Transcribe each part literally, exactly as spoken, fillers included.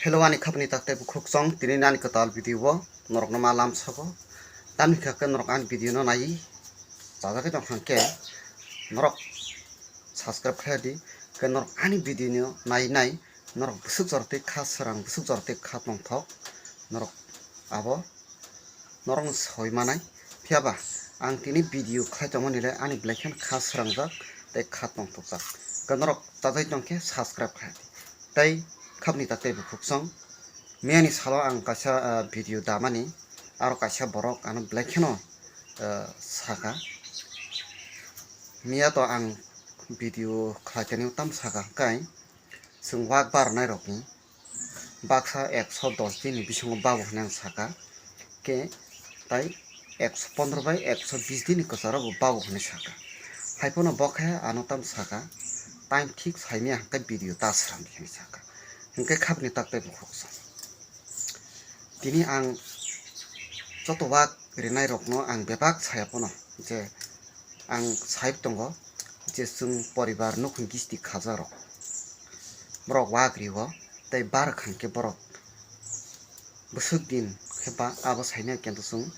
Hello, ani khapni takte bukhuk song, tini nani kwtal video o norokno ma lam sabo. Tamni kha khe norok ani video no nai chajagwi tong kha khe norok subscribe khlai di, khe norok ani video no nai nai norok bwswk jora tei kha srang, bwswk jora tei kha tongthok norok abo norokno soi manai. Phiya ba ang tini video khlai tongmani le ani belai kheno kha srangjak tei kha tongthokjak. Khe norok chajagwi tong khe subscribe khlai di. Tei khapni takte bukhuk song. Miyani salo ang kaisa, ah, video damani, aro kaisa borok ano belai kheno, ah, saka. Miya to ang video khlai tani tam saka kai. Chwng wak barnai rokni baksa ekso dos din ni bisingo babo hinwi ang saka, khe tai ekso pondro bai ekso bis din ni kwcharo bo babo hinwi saka. Hai phano bo khe ano tam saka, time thik saimya hwnkhe video ta sram di hinwi saka. Hwnkhe khapni tak tei bukhuk song. Tini ang joto wak rinai rokno ang bebak saya phano je ang sai tongo je chwng poribar nukhung gisti khaja rok borok wak rio tei bar khang khe borok bwswk din khe ba abo saina kento chwng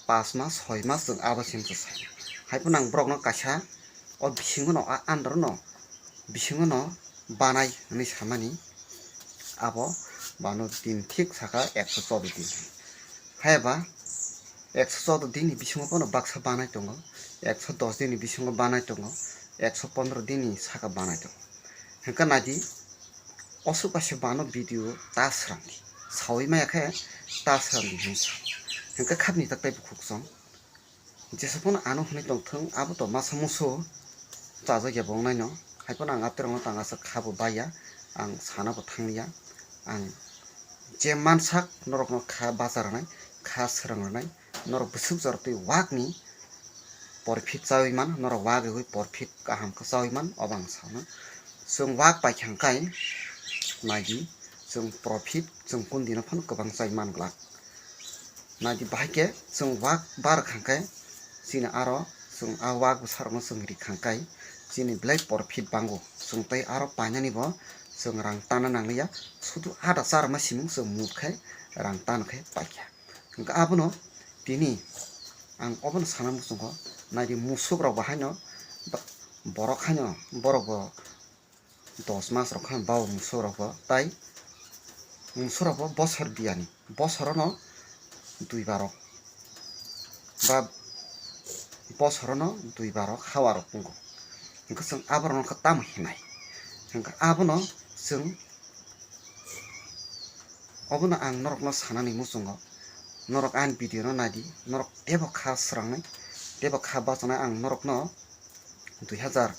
pas mas soi mas chwng abo sim chwng sai hai phano ang borokno kaisa o bisingo no a andro no bisingo no banai hinwi samani abo bano din thik saka ekso choudo din. Hai ba ekso choudo din ni bisingo bono baksa banai tongo, ekso dos din ni bisingo banai tongo, ekso pondro din ni saka banai tongo. Hwnkhe nai di, osuk kaisa bano video ta sram di, saui maya khe ta sram di hinwi sa. Hwnkhe khapni tak tei bukhuk song. Jesa phano ano hwnwi tongthung, abo to masa musu chajak ya bo wngnaino. Hai phano ang aterokno tang aswk kha bo baiya, ang sana bo thangliya. Ang je mansak norokno kha bacha rwnai, kha swrang rwnai, norok bwswk jora twi wakni porphit chaui man, norok wak riui porphit kaham khe chaui man, obo ang sanw. Chwng wak paikha hwnkhe nai di, chwng porphit chwng kun dino phano kwbang chai man glak. Nai di, bahai khe chwng wak bar khang khe chini aro chwng a wak bwsarokno chwng ri khang khe chini belai porphit bango. Chwng tei aro painani bo chwng rang tanna nangliya, sudu ada charma simung chwng mut khe rang tan khe paikha. Hwnkhe abono tini ang obono sana muchungo, nai di, musuk rok bo haino ba-, borok haino borok bo dos mas rok khan bao muso rok bo tai muso rok bo bosor biyani bosorono dui barok ba bosorono dui barok hawa rok tongo. Hwnkhe chwng aborokno khe tamo hinai? Hwnkhe abono chwng obono ang norokno sanani muchungo, norok ani video no nai di, norok tebo kha swrangnai, tebo kha bachanai ang norokno dui hazar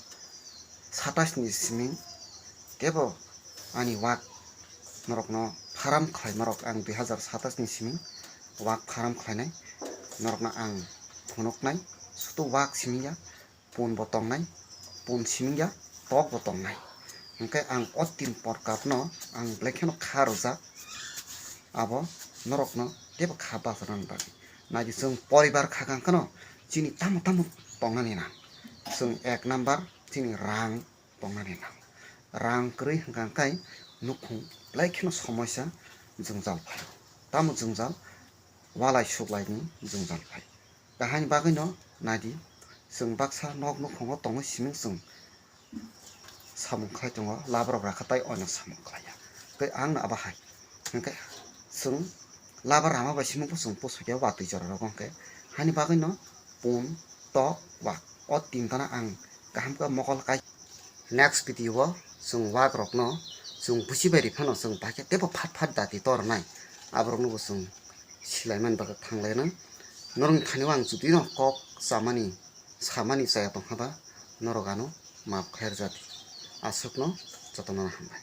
satais ni siming tebo ani wak norokno pharam khlaima rok ang dui hazar satais ni siming wak pharam khlainai norokno ang phunuknai sutu wak siming ya pun bo tongnai pun siming ya tok bo tongnai hwnkhe ang o tin porkap no ang belai kheno kha rwjak abo norokno tebo kha bachanani bagwi. Nai di, chwng poribar kha kang kheno chini tamo tamo tongnani nang. Chwng ek number chini rang tongnani nang. Rang kwrwi hwnkha khe nukhung belai kheno somoisa jwngjal phai. Tamo jwngjal? Walai suklaini jwngjal phai. Kahaini bagwino nai di, chwng baksa nok nukhungo tongwi siming chwng samung khlai tongo, laborok rakha tai oino samung khlai ya. Tei ang no abo hai. Hwnkhe chwng labar rama bai simung bo chwng pusuk ya watwi jora rogo hwnkhe. Hani bagwi no pun, tok, wak. O tinta no ang kaham khe mokol kai. Next video o chwng wak rok no chwng buchi bai ri phano chwng bai khe tebo phat phat dati tor nai. Aborok no bo chwng silai mani bagwi thanglai nang. Norok ni thani o ang jodi no kok chamani samani chaya tongkha ba norok ano maaf khlai rwjadi. Aswkno jotono hambai.